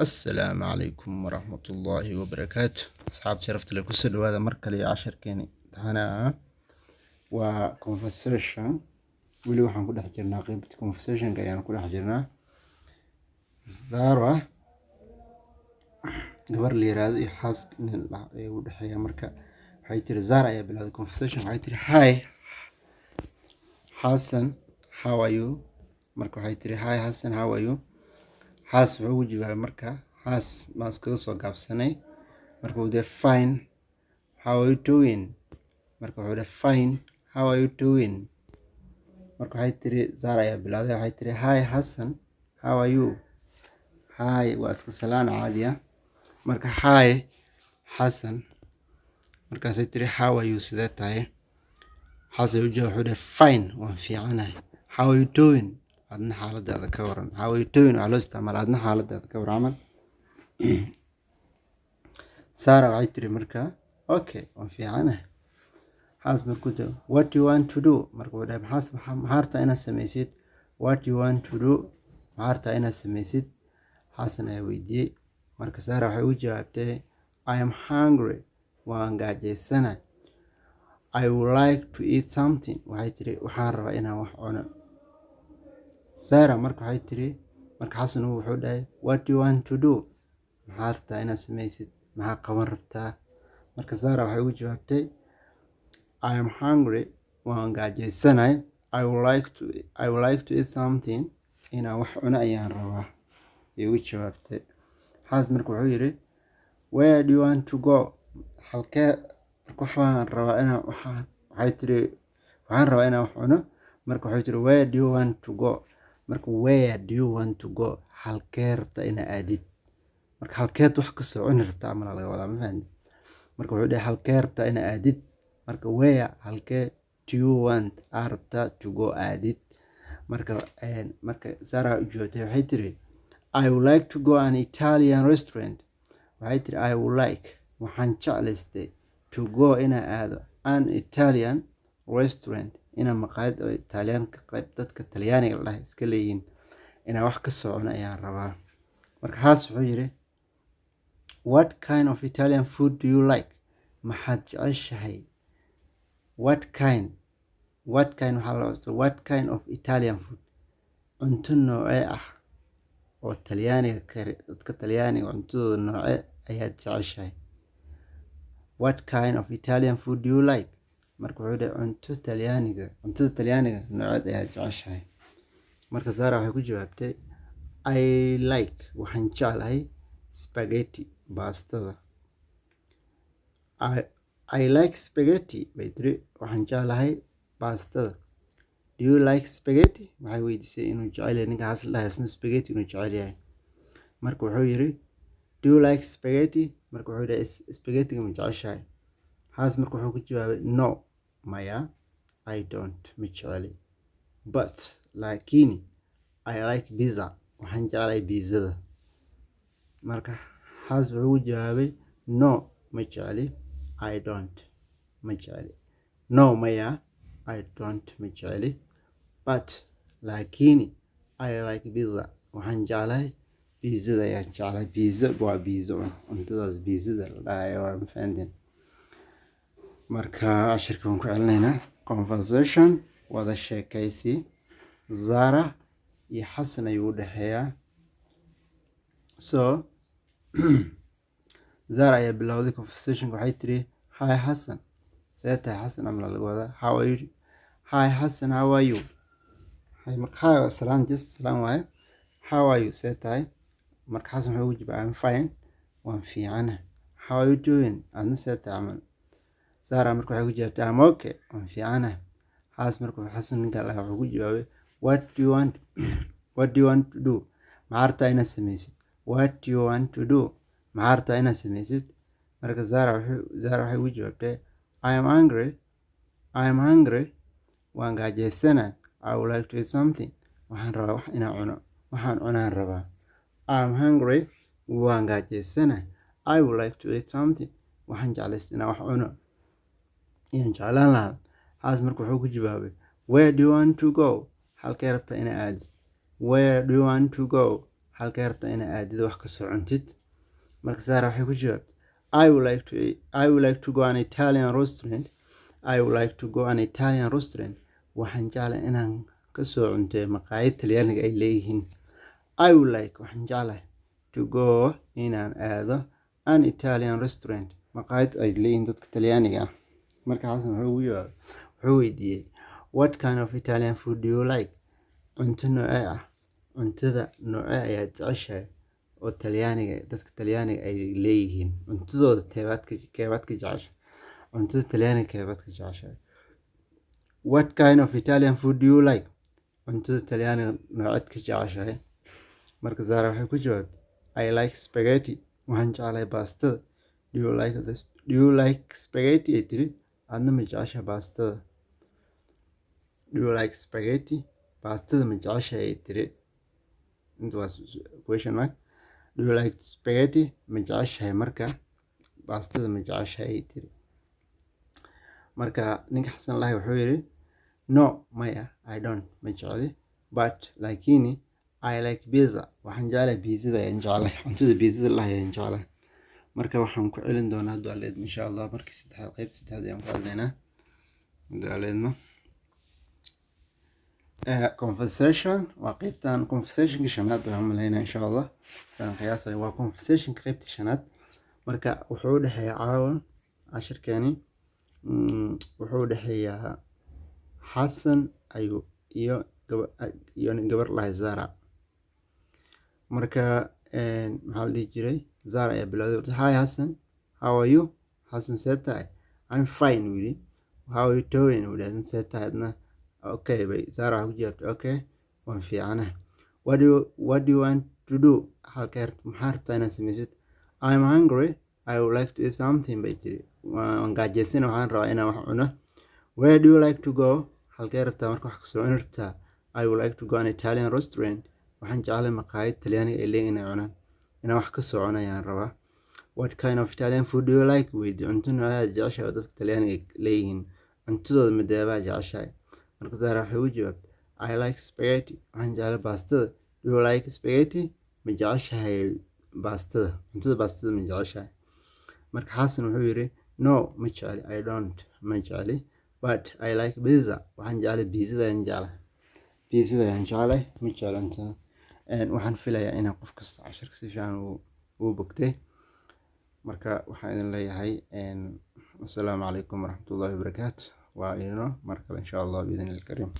Assalaamu calaykum waraxmatullaahi wabarakaatu. Asxaab sharafta leh, kusoo dhawaada mar kale iyo casharkeeni imtixaanaha. Waa conversation. Weli waxaan ku dhex jirnaa qeybta conversationka ayaan ku dhex jirnaa. Zara gabar la yiraahdo iyo xaas nin ee u dhexeeya. Marka waxay tiri, Zara ayaa bilowday conversation. Waxay tiri, "Hi Hassan, how are you?" Marka waxay tiri, "Hi Hassan, how are you?" Xaas wuxuu ugu jawaabay, marka xaas baan iskaga soo gaabsanay. Marka uu dhahay, "Fine, how are you doing?" Marka wuxuu dhahay, "Fine, how are you doing?" Marka waxay tiri, Zara ayaa bilowday, waxay tiri, "Hi Hassan, how are you?" Hi waa iska salaan caadi ah. Marka "Hi Hassan," markaasay tiri, "How are you?" Sidee tahay? Xasan u jawaab, wuxuu dhahay, "Fine," waan fiicanahay. "How are you doing?" Adna xaaladaada ka waran. "How are you doing" waxaa loo isticmaalaa adna xaaladaada ka waran camal. Sara waxay tiri marka, "Okay," waan fiicanahay. Xaas markuu tago, "What do you want to do?" Marka wuxuu dhahay, maxaa rabtaa inaad sameysid? "What do you want to do?" Maxaa rabtaa inaad sameysid? Xasan ayaa weydiiyey. Marka Sara waxay u jawaabtay, "I am hungry," waan gaajaysanahay. "I would like to eat something." Waxay tiri, waxaan rabaa inaan wax cuno. Sara marka waxay tiri, marka Xasan wuxuu dhahay, "What do you want to do?" Maxaa rabtaa inaad sameysid? Maxaa qaban rabtaa? Marka Sara waxay ugu jawaabtay, "I am hungry," waan gaajaysanahay. I would like to eat something," inaan wax cuno ayaan rabaa, ayay ugu jawaabtay. Xaas marka wuxuu yiri, "Where do you want to go?" Halkee? Marka waxaan rabaa inaan waxaan, waxay tiri, waxaan rabaa inaan wax cuno. Marka waxay tiri, "Where do you want to go?" Marka "Where do you want to go?" Halkee rabtaa inaa aadid? Marka halkeed wax kasoo cuni rabtaa camal aa laga wadaa, ma fahanti? Marka wuxuu dhahay, halkee rabtaa inaa aadid? Marka "where," halkee, "do you want," aa rabtaa, "to go," aadid. Marka Sara u jawaabtay, waxay tiri, "I would like to go an Italian restaurant." Waxay tiri, "I would like," waxaan jeclaystay, "to go," inaa aado, "an Italian restaurant," inaa maqaayad oo Italian ka qayb dadka Talyaaniga la dhahay iska leeyihiin inaa wax ka soo cuno ayaan rabaa. Marka Haas wuxuu yiri, "What kind of Italian food do you like?" Maxaad jeceshahay? What kind waxaa loo, "what kind of Italian food," cunto noocee ah oo Talyaaniga kari, dadka Talyaaniga cuntadooda noocee ayaad jeceshahay? "What kind of Italian food do you like?" Marka wuxuu dhahay, cunto Talyaaniga, cuntada Talyaaniga nooceed ayaad jeceshahay? Marka Sara waxay ku jawaabtay, "I like," waxaan jeclahay, "spaghetti," baastada. I like spaghetti," bay tiri, waxaan jeclahay baastada. "Do you like spaghetti?" Waxay weydiisay inuu jecel yahay ninka Xaas la dhahay isna spaghetti inuu jecel yahay. Marka wuxuu yiri, "Do you like spaghetti?" Marka wuxuu dhahay, spaghettiga ma jeceshahay? Xaas marka wuxuu ku jawaabay, "No," maya, "I don't," ma jeceli, "but," laakiin, "I like pizza," waxaan jeclahay pizzada. Marka Xaas wuxuu ku jawaabay, "No," ma jeceli, "I don't," ma jeceli, "No," maya, "I don't," ma jeceli, "but," laakiin, "I like pizza," waxaan jeclahay pizzada ayaan jeclahay. Pizza waa pizza, cuntadaas pizzada la dhahayo waa, ma fahanteen? Marka cashirka waan ku celinaynaa. Conversation, wada sheekaysi, Zara iyo Xasan ayuu u dhexeeyaa. So Zara ayaa bilowday conversationka. Waxay tiri, "Hi Xasan," see tahay Xasan amla laga wadaa. "How are you?" "Hi Xasan, how are you?" Hi, marka "hi" waa salaan, just salaan waaye. "How are you?" See tahay? Marka Xasan wuxuu ugu jawaabay, "I'm fine," waan fiicanahay. "How are you doing?" Adna see tahay camal. Zara marka waxay ku jawaabtay, "I'm okay," waan fiicanahay. Xaas marka Xasan ninka lahaa wuxuu ku jawaabay, What do you want to do?" Maxaa rabtaa inaad sameysid? "What do you want to do?" Maxaa rabtaa inaad sameysid? Marka Zara waxay ugu jawaabtay, "I am hungry, I am hungry," waan gaajaysanahay. "I would like to eat something," waxaan rabaa wax inaan cuno, waxaan cunaan rabaa. "I am hungry," waan gaajaysanahay. "I would like to eat something," waxaan jeclaystay inaan wax cuno ayaan jeclaan lahaa. Xaas marka wuxuu ku jawaabay, "Where do you want to go?" Halkee rabtaa inaad aadid? "Where do you want to go?" Halkee rabtaa inaad aadid wax kasoo cuntid? Marka Zara waxay ku jawaabtay, I would like to go an Italian restaurant. I would like to go an Italian restaurant. Waxaan jeclahay inaan kasoo cunteeyo maqaayad Talyaaniga ay leeyihiin. I would like, waxaan jeclahay, to go, inaan aado, an Italian restaurant, maqaayad ay leeyihiin dadka Talyaaniga ah. Marka Xasan wuxuu ugu jawaabay, wuxuu weydiiyey, "What kind of Italian food do you like?" Cunto noocee ah, cuntada noocee ayaad jeceshahay oo Talyaaniga, dadka Talyaaniga ay leeyihiin? Cuntadooda teebaad ka, keebaad ka jeceshahay? Cuntada Talyaaniga keebaad ka jeceshahay? What kind of Italian food do you like? Cuntada Talyaaniga nooceed ka jeceshahay? Marka Zara waxay ku jawaabtay, "I like spaghetti." Waxaan jeclahay baastada. Do you like spaghetti?" ay tiri. Adna ma jeceshahay baastada? Do you like spaghetti? Baastada ma jeceshahay, ay tiri. Inta waa question mark. Do you like spaghetti? Ma jeceshahay marka baastada, ma jeceshahay, ay tiri. Marka ninka Xasan lahay wuxuu yiri, "No," maya, "I don't," ma jecli, "but," laakini, "I like pizza." Waxaan jeclahay pizzada ayaan jeclahay, cuntada pizzada lahay ayaan jeclahay. Marka waxaan ku celin doonaa, hadduu Alle idmo, insha Allah, markii saddexaad, qeybta saddexaad ayaan ku celinaynaa, hadduu Alle idmo. Conversation waa qeybtan conversationka shanaad baan umaleynaa, insha Allah, saan qiyaasayo waa conversationka qeybta shanaad. Marka wuxuu u dhexeeyaa caawa cashirkeeni, wuxuu u dhexeeyaa Xasan ayuu iyo gabar lahay Zara. Marka maxaa la dhihi jiray, Zara ayaa bilowday, "Hi Hassan, how are you?" Xasan, see tahay? "I'm fine," uu yidhi. "How are you doing?" uu yidhi. "See tahay adna?" "Okay," bay Zara waxay ku jawaabtay. "Okay, waan fiicanahay." What do you want to do? Halkee, maxaa rabtaa inaad sameysid? "I'm hungry. I would like to eat something," bay tiri. Waan gaajaysana, waxaan rabaa inaan wax cuno. Where do you like to go? Halkee rabtaa marka wax kasoo cuni rabtaa? I would like to go an Italian restaurant. Waxaan jeclahay maqaayad Talyaaniga ay leeyihiin inay cunaan, inaan wax kasoo cuno ayaan rabaa. What kind of Italian food do you like? Weydi, cunto noocee aad jeceshahay oo dadka Talyaaniga ay leeyihiin? Cuntadooda mideebaa jeceshahay? Marka Zara waxay ugu jawaabtay, "I like spaghetti." Waxaan jeclahay baastada. Do you like spaghetti? Ma jeceshahay baastada? Cuntada baastada ma jeceshahay? Marka Xasan wuxuu yidhi, "No," ma jecli, "I don't," ma jecli, "but I like pizza." Waxaan jeclay pizzada ayaan jeclahay, pizzada ayaan jeclahay, ma jecli cuntada. Waxaan filayaa inaan qof kasta casharka si fiican uu bogtay. Marka waxaan idin leeyahay, assalaamu calaykum waraxmatullaahi wabarakaatu. Waa inoo mar kale, insha Allah, biidni ilkariim.